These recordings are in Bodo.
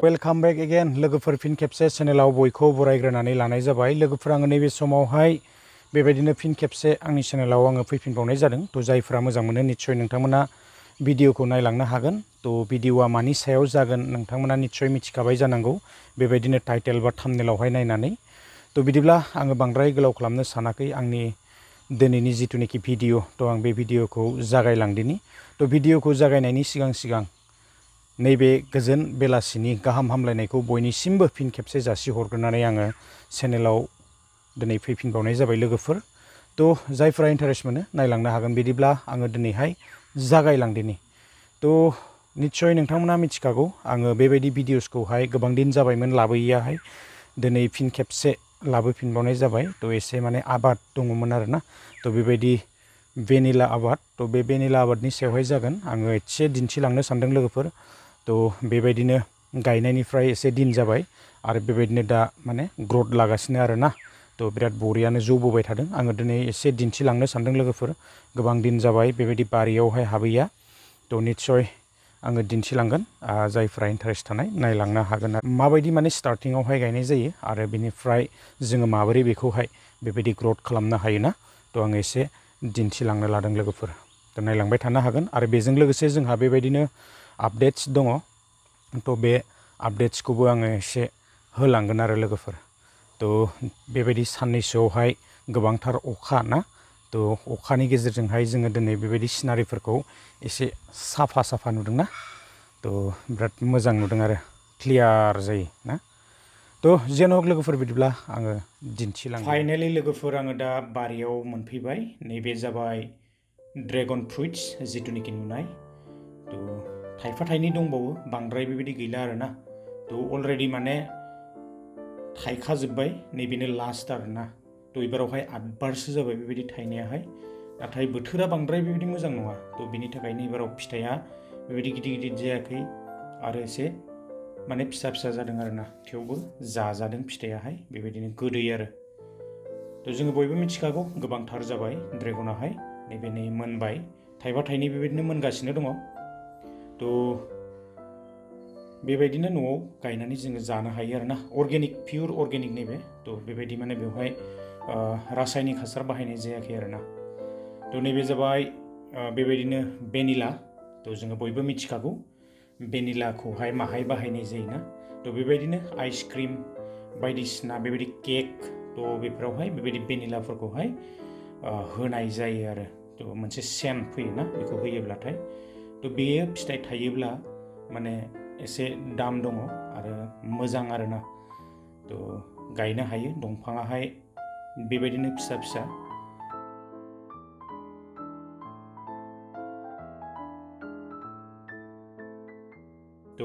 वेलकाम बैक अगेन लोगोफोर फिन खेबसे चेनेलाव बयखौ बरायग्रोनानै लानाय जाबाय। लोगोफोर आङो नैबे समावहाय बेबायदिनो फिन खेबसे आंनि चेनेलाव आङो फैफिनबावनाय जादों। थ' जायफोरा मोजां मोनो निस्सय नोंथांमोना भिडिअखौ नायलांनो हागोन। थ' भिडिअआ मानि सायाव जागोन नोंथांमोना निस्सय मिथिखाबाय जानांगौ बेबायदिनो टाइटेल बा थाम्बनेलावहाय नायनानै। थ' बिदिब्ला आङो बांद्राय गोलाव खालामनो सानाखै आंनि दिनैनि जिथुनिखि भिडिअ'। थ' आं बे भिडिअखौ जागायलांदिनि। थ' भिडिअखौ जागायनायनि सिगां नैबे गोजोन बेलासिनि गाहाम हामलायनायखौ बयनिसिमबो फिन खेबसे जासिहरग्रोनानै आङो चेनेलाव दिनै फैफिनबावनाय जाबाय लोगोफोर। थ' जायफोरा इन्टारेस्ट मोनो नायलांनो हागोन। बिदिब्ला आङो दिनैहाय जागायलांदिनि। थ' निस्सय नोंथांमोना मिथिखागौ आङो बेबायदि भिडिअसखौहाय गोबां दिन जाबायमोन लाबोयैयाहाय। दिनै फिन खेबसे लाबोफिनबावनाय जाबाय। थ' एसे माने आबाद दङमोन आरोना। थ' बेबायदि भेनिला आबाद। थ' बे भेनिला आबादनि सायावहाय जागोन आङो एसे दिन्थिलांनो सानदों लोगोफोर। थ' बेबायदिनो गायनायनिफ्राय एसे दिन जाबाय आरो बेबायदिनो दा माने ग्रथ लागासिनो आरोना। थ' बिराद बरियानो जौबोबाय थादों। आङो दिनै एसे दिन्थिलांनो सानदों लोगोफोर। गोबां दिन जाबाय बेबायदि बारियावहाय हाबैया। थ' निस्सय आङो दिन्थिलांगोन। जायफ्रा इन्टारेस्ट थानाय नायलांनो हागोन आरो माबायदि माने स्टार्टिङावहाय गायनाय जायो आरो बेनिफ्राय जोङो माबोरै बेखौहाय बेबायदि ग्रथ खालामनो हायोना। थ' आङो एसे दिन्थिलांनो लादों लोगोफोर। थ' नायलांबाय थानो हागोन आरो बेजों लोगोसे जोंहा बेबायदिनो आपडेट्स दङ। थ' बे आपडेट्सखौबो आङो एसे होलांगोन आरो लोगोफोर। थ' बेबायदि साननैसोआवहाय गोबांथार अखा ना। थ' अखानि गेजेरजोंहाय जोङो दिनै बेबायदि सिनारिफोरखौ एसे साफा नुदोंना। थ' बिराद मोजां नुदों आरो क्लियार जायो ना। थ' जेन'क लोगोफोर बिदिब्ला आङो दिन्थिलांगोन। फाइनालि लोगोफोर आङो दा बारियाव मोनफैबाय। नैबे जाबाय ड्रेगन फ्रुइट्स जिथुनिखि नुनाय। थ' थाइफा थाइनै दंबावो बांद्राय बेबायदि गैला आरोना। थ' अलरेडि माने थाइखाजोब्बाय नैबेनो लास्ट आरोना। थ' एबारावहाय 8 बारसो जाबाय बेबायदि थाइनायाहाय। नाथाय बोथोरा बांद्राय बेबायदि मोजां नङा। थ' बिनि थाखायनो एबाराव फिथाइया बेबायदि गिदिर जायाखै आरो एसे माने फिसा जादों आरोना। थेवबो जाजादों फिथाइयाहाय बेबायदिनो गोदै आरो। थ' जोङो बयबो मिथिखागौ गोबांथार जाबाय ड्रेगनाहाय। नैबे नै मोनबाय थाइबा थाइनै बेबायदिनो मोनगासिनो दङ। थ' बेबायदिनो न'आव गायनानै जोङो जानो हायो आरोना। अर्गेनिक पियर अर्गेनिक नैबे। थ' बेबायदि माने बेवहाय रासायनिक हासार बाहायनाय जायाखै आरोना। थ' नैबे जाबाय बेबायदिनो भेनिला। थ' जोङो बयबो मिथिखागौ भेनिलाखौहाय माहाय बाहायनाय जायोना। थ' बेबायदिनो आइसक्रिम बायदिसिना बेबायदि केक थ' बेफोरावहाय बेबायदि भेनिलाफोरखौहाय होनाय जायो आरो। थ' मोनसे सेन्ट फैयोना बेखौ होयोब्लाथाय। थ' बेयो फिथाइ थायोब्ला माने एसे दाम दङ आरो मोजां आरोना। थ' गायनो हायो दंफाङाहाय बेबायदिनो फिसा। थ'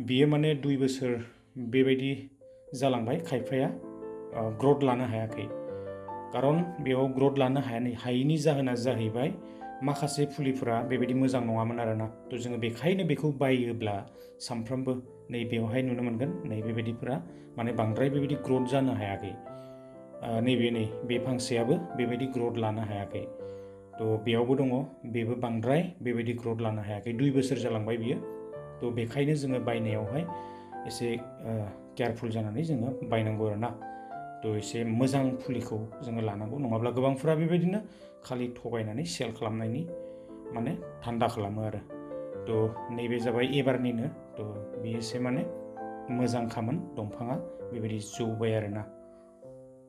बियो माने 2 बोसोर बेबायदि जालांबाय। खायफाया ग्रथ लानो हायाखै। खारन बेयाव ग्रथ लानो हायैनि जाहोना जाहैबाय माखासे फुलिफोरा बेबायदि मोजां नङामोन आरोना। थ' जोङो बेखायनो बेखौ बायोब्ला सानफ्रामबो नैबेयावहाय नुनो मोनगोन नैबेबायदिफोरा माने बांद्राय बेबायदि ग्रथ जानो हायाखै। बे फांसेयाबो बेबायदि ग्रथ लानो हायाखै। थ' बेयावबो दङ बेबो बांद्राय बेबायदि ग्रथ लानो हायाखै। 2 बोसोर जालांबाय बियो। थ' बेखायनो जोङो बायनायावहाय एसे केयारफुल जानानै जोङो बायनांगौ आरोना। थ' एसे मोजां फुलिखौ जोङो लानांगौ। नङाब्ला गोबांफोरा बेबायदिनो खालि थगायनानै सेल खालामनायनि माने धान्दा खालामो आरो। थ' नैबे जाबाय एबारनिनो। थ' बेयो एसे माने मोजांखामोन दंफाङा बेबायदि जौबाय आरोना।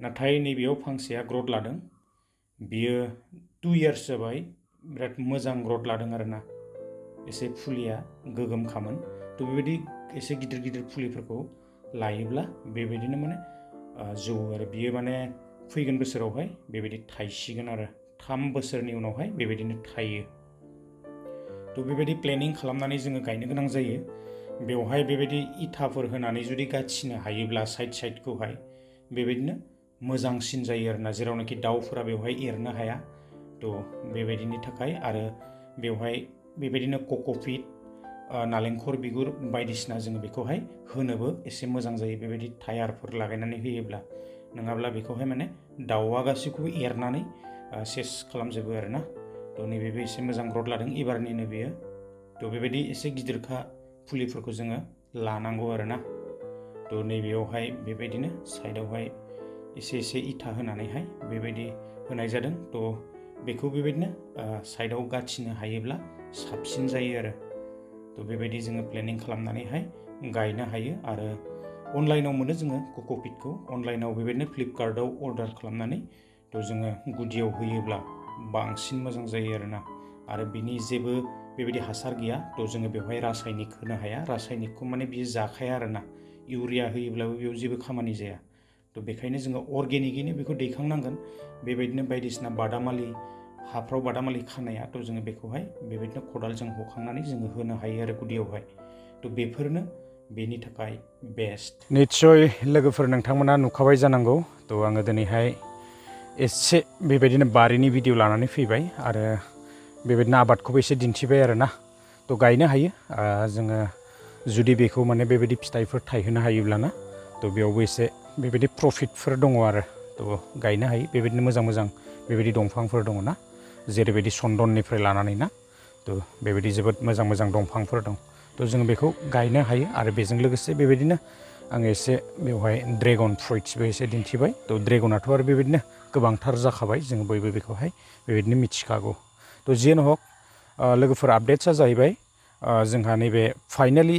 नाथाय नैबेयाव फांसेया ग्रथ लादों। बियो 2 इयार्स जाबाय बिराद मोजां ग्रथ लादों आरोना। एसे फुलिया गोगोमखामोन। थ' बेबायदि एसे गिदिर फुलिफोरखौ लायोब्ला बेबायदिनो माने जौवो आरो बियो माने फैगोन बोसोरावहाय बेबायदि थायसिगोन आरो 3 बोसोरनि उनावहाय बेबायदिनो थायो। थ' बेबायदि प्लेनिं खालामनानै जोङो गायनो गोनां जायो। बेवहाय बेबायदि इथाफोर होनानै जुदि गाथिनो हायोब्ला साइडखौहाय बेबायदिनो मोजांसिन जायो आरोना। जेरावनाखि दाउफोरा बेवहाय एरनो हाया। थ' बेबायदिनि थाखाय आरो बेवहाय बेबायदिनो कक'पिट नालेंखर बिगुर बायदिसिना जोङो बेखौहाय होनोबो एसे मोजां जायो बेबायदि टायारफोर लागायनानै होयोब्ला। नङाब्ला बेखौहाय माने दाउआ गासैखौबो एरनानै सेस खालामजोबो आरोना। थ' नैबेबो एसे मोजां ग्रथ लादों एबारनिनो बेयो। थ' बेबायदि एसे गिदिरखा फुलिफोरखौ जोङो लानांगौ आरोना। थ' नैबेयावहाय बेबायदिनो साइडआवहाय एसे एसे इथा होनानैहाय बेबायदि होनाय जादों। थ' बेखौ बेबायदिनो साइडआव गाथिनो हायोब्ला साबसिन जायो आरो। थ' बेबायदि जोङो प्लेनिं खालामनानैहाय गायनो हायो। आरो अनलाइनाव मोनो जोङो कक'पिटखौ अनलाइनाव बेबायदिनो फ्लिपकार्टआव अर्डार खालामनानै थ' जोङो गुदियाव होयोब्ला बांसिन मोजां जायो आरोना। आरो बिनि जेबो बेबायदि हासार गैया। थ' जोङो बेवहाय रासायनिक होनो हाया। रासायनिकखौ माने बियो जाखाया आरोना। इउरिया होयोब्लाबो बेयाव जेबो खामानि जाया। थ' बेखायनो जोङो अर्गेनिकयैनो बेखौ दैखांनांगोन। बेबायदिनो बायदिसिना बादामालि हाफ्राव बादामालि खानाया थ' जोङो बेखौहाय बेबायदिनो खदालजों हखांनानै जोङो होनो हायो आरो गुदियावहाय। थ' बेफोरनो बेनि थाखाय बेस्ट। निस्सय लोगोफोर नोंथांमोना नुखाबाय जानांगौ। थ' आङो दिनैहाय एसे बेबायदिनो बारिनि भिडिअ लानानै फैबाय आरो बेबायदिनो आबादखौबो एसे दिन्थिबाय आरोना। थ' गायनो हायो जोङो जुदि बेखौ माने बेबायदि फिथाइफोर थायहोनो हायोब्लाना थ' बेयावबो एसे बेबायदि प्रफिटफोर दङ आरो। थ' गायनो हायो बेबायदिनो मोजां मोजां बेबायदि दंफांफोर दङ ना, जेरैबायदि चन्दननिफ्राय लानानै ना। थ' बेबायदि जोबोद मोजां मोजां दंफांफोर दं। थ' जोङो बेखौ गायनो हायो। आरो बेजों लोगोसे बेबायदिनो आङो एसे बेवहाय ड्रेगन फ्रुइट्सबो एसे दिन्थिबाय। थ' ड्रेगनाथ' आरो बेबायदिनो गोबांथार जाखाबाय, जोङो बयबो बेखौहाय बेबायदिनो मिथिखागौ। थ' जियानो हक लोगोफोर आपडेट्सआ जाहैबाय जोंहा नैबे फाइनालि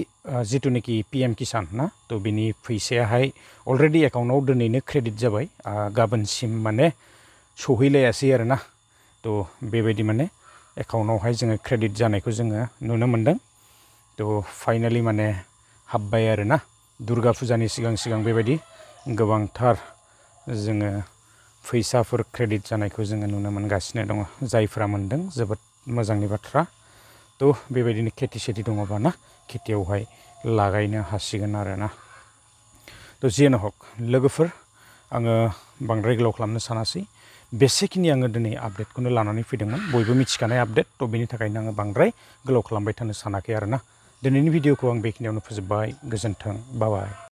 जिथुनाखि PM किसान ना, थ' बिनि फैसायाहाय अलरेडि एकाउन्टआव दिनैनो क्रेडिट जाबाय। गाबोनसिम माने सहैलायासै आरोना। थ' बेबायदि माने एकाउन्टआवहाय जोङो क्रेडिट जानायखौ जोङो नुनो मोन्दों। थ' फाइनालि माने हाब्बाय आरोना। दुर्गा फुजानि सिगां सिगां बेबायदि गोबांथार जोङो फैसाफोर क्रेडिट जानायखौ जोङो नुनो मोनगासिनो दङ। जायफ्रा मोनदों जोबोद मोजांनि बाथ्रा। थ' बेबायदिनो खेथि सेथि दङबा ना, खेथियावहाय लागायनो हासिगोन आरोना। थ' जियानो हक लोगोफोर, आङो बांद्राय गोलाव खालामनो सानासै। बेसेखिनि आङो दिनै आपडेटखौनो लानानै फैदोंमोन, बयबो मिथिखानाय आपडेट। थ' बेनि थाखायनो आङो बांद्राय गोलाव खालामबाय थानो सानाखै आरोना। दिनैनि भिडिअखौ आं बेखिनियावनो फोजोबबाय। गोजोन्थों, बाय बाय।